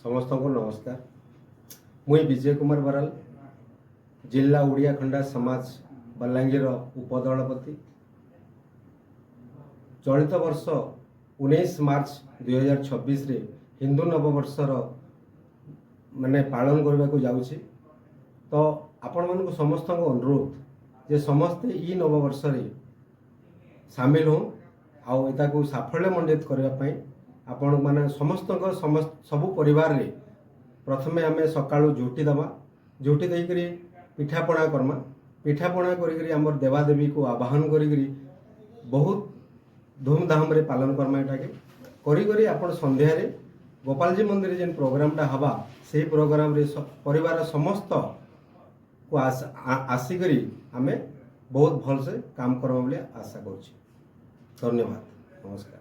ସମସ୍ତଙ୍କୁ ନମସ୍କାର। ମୁଇଁ ବିଜୟ କୁମାର ବରାଲ, ଜିଲ୍ଲା ଓଡ଼ିଆ ଖଣ୍ଡା ସମାଜ ବଲାଙ୍ଗୀର ଉପଦଳପତି। ଚଳିତ ବର୍ଷ 19 ମାର୍ଚ୍ଚ 2026ରେ ହିନ୍ଦୁ ନବବର୍ଷର ମାନେ ପାଳନ କରିବାକୁ ଯାଉଛି। ତ ଆପଣମାନଙ୍କୁ ସମସ୍ତଙ୍କୁ ଅନୁରୋଧ ଯେ ସମସ୍ତେ ଇ ନବବର୍ଷରେ ସାମିଲ ହଉନ୍ ଆଉ ଏଟାକୁ ସାଫଲ୍ୟ ମଣ୍ଡିତ କରିବା ପାଇଁ ଆପଣମାନେ ସମସ୍ତଙ୍କ ସବୁ ପରିବାରରେ ପ୍ରଥମେ ଆମେ ସକାଳୁ ଝୋଟି ଦେବା। ଝୋଟି ଦେଇକରି ପିଠାପଣା କର୍ମା। ପିଠାପଣା କରିକରି ଆମର ଦେବାଦେବୀକୁ ଆବାହନ କରିକରି ବହୁତ ଧୁମଧାମରେ ପାଳନ କର୍ମା। ଏଟାକେ କରି କରି ଆପଣ ସନ୍ଧ୍ୟାରେ ଗୋପାଳଜୀ ମନ୍ଦିରରେ ଯେନ୍ ପ୍ରୋଗ୍ରାମଟା ହେବା, ସେଇ ପ୍ରୋଗ୍ରାମରେ ପରିବାର ସମସ୍ତ କୁ ଆସିକରି ଆମେ ବହୁତ ଭଲସେ କାମ କର୍ମା ବୋଲି ଆଶା କରୁଛି। ଧନ୍ୟବାଦ, ନମସ୍କାର।